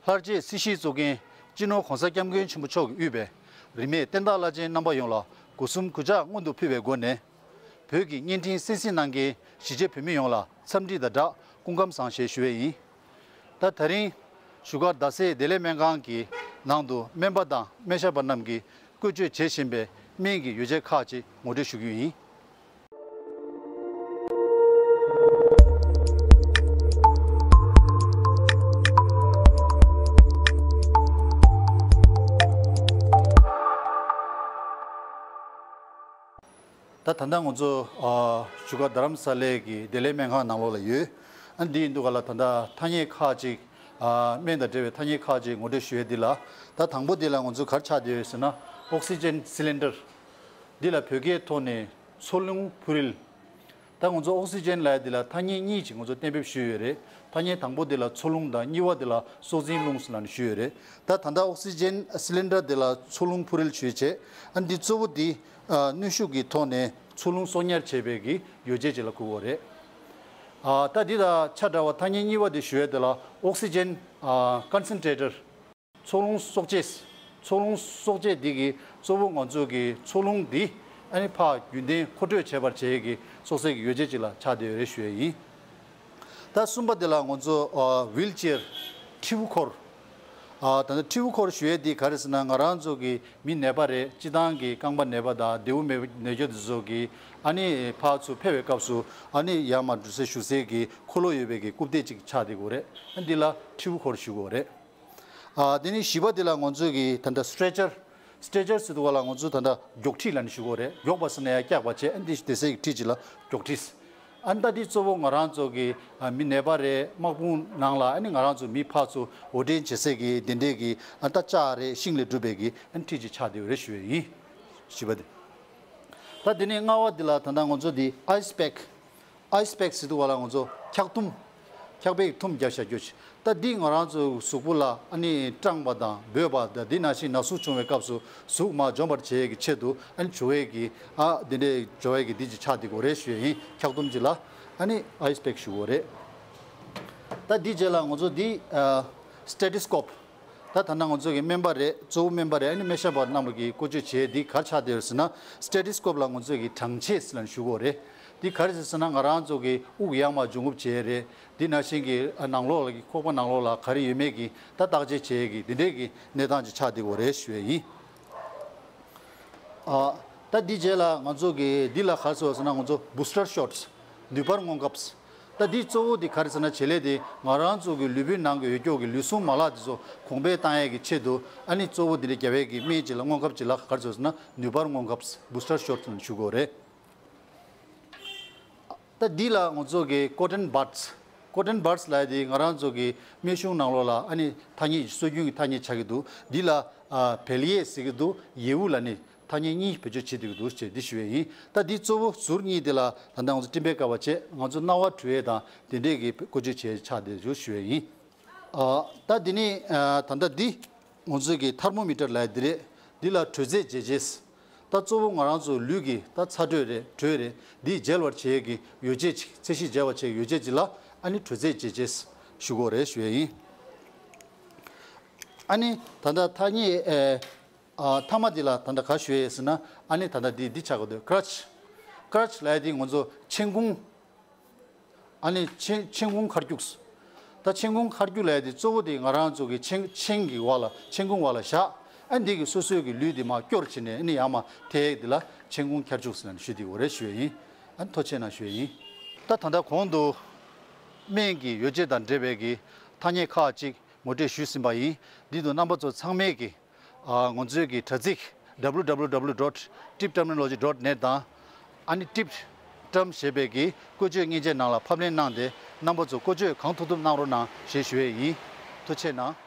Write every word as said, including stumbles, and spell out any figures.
ལྷར་བཅས་སྲིད་ཞིའི་གཙུག་རྒྱན་སྤྱི་ནོར་༸གོང་ས་༸སྐྱབས་མགོན་ཆེན་པོ་མཆོག་གིས་དབུས་པའི་རིས་མེད་བསྟན་བདག་བླ་ཆེན་རྣམ་པ་ཡོངས་ལ་སྒོ་གསུམ་གུས་ཕྱག་སྔོན་དུ་ཕུལ་བའི་སྒོ་ནས། བོད་ཀྱི་བརྙན་འཕྲིན་གསན་གཟིགས་གནང་མཁན་གཞིས་བྱེས་བོད་མི་ཡོངས་ལ་འཚམས་འདྲི་དང་སྦྲགས་སྐུ་ཁམས་བཟང་ཞེས་ཞུ་བ་ཡིན། ད་དེ་རིང་བཞུགས་སྒར་རྡ་སའི་བདེ་ལེགས་སྨན་ཁང་གི་ནང་དུ་སྨན་པ་དང་སྨན་ཞབས་པ་རྣམས་ཀྱིས་བཀོལ་སྤྱོད་བྱེད་བཞིན་པའི་སྨན་གྱི་ཡོ་བྱད་ཁག་ཅིག་ངོ་སྤྲོད་ཞུ་རྒྱུ་ཡིན། ད་ད་ལྟ་ང་ཚོ་ཨ་བཞུགས་སྒར་རྡ་རམ་ས་ལའི་གི་བདེ་ལེགས་སྨན་ཁང་ནང་ལོགས་ལ་ཡོད། ཨ་འདི་ཡིན་དུས་ག་ལ་ད་ལྟ་ཐ་སྙད་ཁག་ཅིག་ཨ་སྨན་དང་འབྲེལ་བའི་ཐ་སྙད་ཁག་ཅིག་ངོ་སྤྲོད་ཞུ་ཡས་འདི་ལ། ད་དང་པོ་འདི་ལ་ང་ཚོ་ག་རེ་ཆགས་བསྡད་ཡོད་ཟེར་ན། ཨོག་སི་ཇན་སི་ལིན་ཌར། འདི་ལ་བོད་སྐད་ཐོག་ནས་འཚོ་རླུང་འཕུར་རིལ། ད་ང་ཚོ་ཨོག་སི་ཇན་ལབ་ཡ་འདི་ལ་ཐ་སྙད་གཉིས་ཅིག་ང་ཚོ་གཏན་འབེབས་ཞུས་ཡོད་རེད། ཐ་སྙད་དང་པོ་འདི་ལ་འཚོ་རླུང་དང་གཉིས་པ་འདི་ལ་སྲོག་འཛིན་རླུང་ཟེར་ལབ་ནས་ཞུས་ཡོད་རེད། ད་ད་ལྟ་ཨོག་སི་ཇན་སི་ལིན་ཌར་འདི་ལ་འཚོ་རླུང་འཕུར་རིལ་ཞུས་བྱས། ཨ་འདི་གཙོ་བོ་འདི་ཨ་གནོན་ཤུགས་ཀྱི་ཐོག་ནས་འཚོ་རླུང་གསོག་ཉར་བྱེད་པའི་གི་ཡོ་བྱད་ཅིག་ལ་གོ་གི་ཡོད་རེད། ཨ་ད་འདི་དང་ཆ་འདྲ་བ་ཐ་སྙད་གཉིས་པ་འདི་ཞུ་ཡ་འདི་ལ་ཨོག་སི་ཇན་ཨ་ཀོན་སེན་ཊེ་ཊར། འཚོ་རླུང་གསོག་བྱེད། འཚོ་རླུང་གསོག་བྱེད་འདི་གི་གཙོ་བོ་ང་ཚོ་གི་འཚོ་རླུང་འདི་ཨ་ནི་ཕར་རྒྱུན་ལྡན་མཁོ་སྤྲོད་བྱེད་པར་བྱེད་ཀྱི་གསོག་སའི་གི་ཡོ་བྱད་ཅིག་ལ་ཆགས་བསྡད་ཡོད་རེད་ཞུ་ཡ་ཡིན། ད་གསུམ་པ་འདི་ལ་ང་ཚོ་ཨ་ཝིལ་ཅེར། ཁྲིའུ་འཁོར། ཨ་ད་ནི་ཁྲིའུ་འཁོར་ཞུ་ཡས་འདི་ག་རེ་ཟེར་ན། ང་རང་ཚོ་གི་མི་ནད་པ་རེད། སྤྱི་བཏང་གི་རྐང་པ་ནད་པ་དང་རྡེའུ་མེད་ནད་སྐྱོ་འདི་ཚོ་གི་ཨ་ནི་ཕར་ཚུར་ཕེབས་པའི་སྐབས་སུ་ཨ་ནི་ཡར་མར་འགྲོ་སའི་བཞུགས་སའི་གི་འཁོར་ལོ་ཡོད་པའི་གི་རྐུབ་སྟེགས་ཅིག་ཆགས་བསྡད་ཀྱི་ཡོད་རེད། ཨ་འདི་ལ་ཁྲིའུ་འཁོར་ཞུ་གི་ཡོད་རེད། ཨ་དེ་ནས་བཞི་པ་འདི་ལ་ང་ཚོ་གི་ད་ལྟ་སི་ཊྲེ་ཅར། སི་ཊྲེ་ཅར་ཟེར་དུས་ག་ལ་ང་ཚོ་ད་ལྟ་མགྱོགས་ཁྲིད་ལབ་ནས་ཞུ་གི་ཡོད་རེད། མགྱོགས་པ་ཟེར་ན་ཡང་རྒྱགས་པ་བྱས། ཨ་འདི་བསྡད་སའི་གི་ཁྲིད་ཅིག་ལ་མགྱོགས་ཁྲིད། ཨ་ད་འདི་གཙོ་བོ་ང་རང་ཚོ་གི་ཨ་མི་ནད་པ་རེད། དམག་དཔུང་ནང་ལ་ཨ་ནི་ང་རང་ཚོ་མི་ཕར་ཚུར་འོར་འདྲེན་བྱེད་སའི་གི་དེ་འདྲའི་གི་ཨ་ད་ལྕགས་རེད། ཤིང་ལས་གྲུབ་པའི་གི་ཨ་ནི་ཁྲིད་ཅིག་ཆགས་བསྡད་ཡོད་རེད་ཞུ་ཡས་ཡིན། བཞི་པ་འདི། ད་དེ་ནས་ལྔ་པ་འདི་ལ་ད་ལྟ་ང་ཚོ་འདི་ཨའི་སི་པེག་ཨའི་སི་པེག་ཟེར་དུས་ག་ལ་ང་ཚོ་འཁྱག་ཐུམ། འཁྱག་པའི་ཐུམ་རྒྱག་བཞག་རྒྱུ་ཞིག་ད་འདི་ང་རང་ཚོའི་གཟུགས་པོ་ལ་ཨ་ནི་སྐྲངས་པ་དང་འབོད་པ་དང་འདི་ནང་བཞིན་ན་ཟུག་བྱུང་བའི་སྐབས་སུ་གཟུགས་མར་འཇོམས་པར་བྱེད་ཀྱི་ཆེད་དུ་ཨ་ནི་བྱུག་ཡས་ཀྱི་ཨ་འདི་འདྲའི་བྱུག་ཡས་ཀྱི་འདི་ཅིག་ཆགས་བསྡད་ཀྱི་ཡོད་རེད་ཞུ་ཡས་ཡིན། འཁྱག་ཐུམ་ཅིག་ལ་ཨ་ནི་ཨའི་སི་པེག་ཞུ་གི་ཡོད་རེད། ད་འདི་རྗེས་ལ་ང་ཚོ་འདི་ཨ་སི་ཊེ་ཐོ་སི་ཀོབ། ད་ད་ལྟ་ང་ཚོ་གི་སྨན་པ་རེད། གཙོ་བོ་སྨན་པ་རེད། ཨ་ནི་སྨན་ཞབས་པ་རྣམས་ཀྱིས་བཀོལ་སྤྱོད་བྱེད་ཡས་འདི་ག་རེ་ཆགས་བསྡད་ཡོད་ཟེར་ན། སི་ཊེ་ཐོ་སི་ཀོབ་ལ་ང་ཚོ་གི་གྲངས་ཆེ་ཟེར་ལབ་ནས་ཞུ་གི་ཡོད་རེད། འདི་ག་རེ་ཟེར་ཟེར་ན། ང་རང་ཚོ་གི་དབུགས་ཡར་མར་འབྱུང་རྔུབ་བྱེད་ཡས་རེད། འདི་ནང་བཞིན་གྱི་ཨ་ནང་ལོགས་ལ་གི་ཁོག་པ་ནང་ལོགས་ལ་ག་རེ་ཡོད་མེད་ཀྱི་ད་བརྟག་དཔྱད་བྱེད་ཡས་ཀྱི་འདི་འདྲའི་གི་གནས་སྟངས་ཅིག་ཆགས་བསྡད་ཀྱི་ཡོད་རེད་ཞུ་ཡས་ཡིན། ཨ་ད་འདི་རྗེས་ལ་ང་ཚོ་གི་འདི་ལ་ག་རེ་ཟེར་བ་ཟེར་ན། ང་ཚོ་བུ་སི་ཊར་ཤོཊ་སི། ནུས་པར་སྔོན་ཁབ་སི། ད་འདི་གཙོ་བོ་འདི་ག་རེ་ཟེར་ན། བྱེད་ལས་དེ་ང་རང་ཚོ་གི་ལུས་པོའི་ནང་གི་འོད་སྐྱོགས་ཀྱི་ལུས་ཟུངས་མ་ལག་དེ་ཚོ་གོང་འཕེལ་བཏང་ཡས་ཀྱི་ཆེད་དུ་ཨ་ནི་གཙོ་བོ་འདི་འདྲ་རྒྱབ་ཡས་ཀྱི་སྨན་ཅིག་ལ་སྔོན་ཁབ་ཅིག་ལ་ག་རེ་ཟེར་བ་ཟེར་ན། ནུས་པར་སྔོན་ཁབ་སི། བུ་སི་ཊར་ཤོཊ་སི་ལབ་ནས་ཞུ་གི་ཡོད་རེད། ད་འདི་ལ་ང་ཚོ་གི་ཀོ་ཊོན་བཌ་སི། ཀོ་ཊོན་བཌ་སི་ལབ་ཡས་དེ་ང་རང་ཚོ་གི་སྨན་གཞུང་ནང་ལོགས་ལ་ཨ་ནི་ཐ་སྙད་སྲོལ་རྒྱུན་གྱི་ཐ་སྙད་ཆགས་ཀྱི་འདུག་འདི་ལ་ཨ་བེལ་ཡེ་ཟེར་གྱི་འདུག་ཡེའུ་ལབ་ནས་ཐ་སྙད་གཉིས་བེད་སྤྱོད་བྱེད་བསྡད་ཀྱི་འདུག་ཅེས་འདི་ཞུ་ཡས་ཡིན། ད་འདི་གཙོ་བོ་ཟུར་གཉིས་དེ་ལ་ད་ལྟ་ང་ཚོ་སྤྲིན་པའི་ཀ་བ་བྱས། ང་ཚོ་རྣ་བ་འཁྲུད་ཡས་དང་དེ་འདྲས་ཀྱི་བཀོལ་སྤྱོད་བྱེད་ཡས་ཆགས་བསྡད་འདུག་ཞུ་ཡས་ཡིན། ཨ་ད་འདི་ནི་ཨ་ད་ལྟ་འདི་ང་ཚོ་གི་ཐར་མོ་མི་ཊར་ལབ་ཡས་འདི་རེད། འདི་ལ་དྲོད་ཚད་འཇལ་བྱེད། ད་གཙོ་བོ་ང་རང་ཚོ་ལུས་ཀྱི་ད་ཚ་དྲོད་རེད། དྲོད་རེད། འདི་འཇལ་བར་བྱེད་ཡས་ཀྱི་ཡོ་བྱད་ཅིག་ཚད་གཞི་འཇལ་བར་བྱེད་ཡས་ཡོ་བྱད་ཅིག་ལ་ཨ་ནི་དྲོད་ཚད་འཇལ་བྱེད་ཞུ་གི་ཡོད་རེད་ཞུ་ཡས་ཡིན། ཨ་ནི་ད་ལྟ་ཐ་སྙད་ཨེ་ཨ་མཐའ་མ་འདི་ལ་ད་ལྟ་ག་ཞུ་ཡས་ཟེར་ན། ཨ་ནི་ད་ལྟ་འདི་འདི་ཆགས་ཀྱི་འདུག་ཀྲ་ཆི། ཀྲ་ཆི་ལབ་ཡས་འདི་ང་ཚོ་མཆན་ཁུང་། ཨ་ནི་མཆན་མཆན་ཁུང་འཁར་རྒྱུགས། ད་མཆན་ཁུང་འཁར་རྒྱུགས་ལབ་ཡས་དེ་གཙོ་བོ་དེ་ང་རང་ཚོ་གི་མཆན་མཆན་གྱི་འོག་ལ་མཆན་ཁུང་འོག་ལ་བཞག་ཨ་འདི་གི་སོ་སོའི་གི་ལུས་དེ་མར་སྐྱོར་བྱས་ནས་ཨ་ནི་ཡར་མར་ཐལ་ཡས་དེ་ལ་མཆན་ཁུང་འཁར་རྒྱུགས་ཟེར་ནས་ཞུ་དེ་ཡོད་རེད་ཞུ་ཡས་ཡིན། ཨ་ནི་ཐུགས་རྗེ་གནང་ཞུ་ཡས་ཡིན། ད་ད་ལྟ་གོང་དུ་སྨན་གྱི་ཡོ་བྱད་དང་འབྲེལ་བའི་གི་ཐ་སྙད་ཁག་ཅིག་ངོ་སྤྲོད་ཞུས་ཟིན་པ་ཡིན། འདི་དུ་རྣམ་པ་ཚོ་ཚང་མས་གི་ཨ་ང་ཚོའི་གི་དྲ་ཚིགས་ཌབ་ལུ་ཌབ་ལུ་ཌབ་ལུ་ཌོཊ་ཊིབ་ཊར་མི་ནོ་ལོ་ཇི་ཌོཊ་ནེཊ་དང་། ཨ་ནི་ཊིབ་ཊརམ་ཞེས་པའི་གི་བཀོལ་སྤྱོད་མཉེན་ཆས་ནང་ལ་ཕབ་ལེན་གནང་སྟེ་རྣམ་པ་ཚོ་བཀོལ་སྤྱོད་གང་ཐུབ་ཐུབ་གནང་རོགས་གནང་ཞེས་ཞུ་ཡས་ཡིན། ཐུགས་རྗེ་གནང་།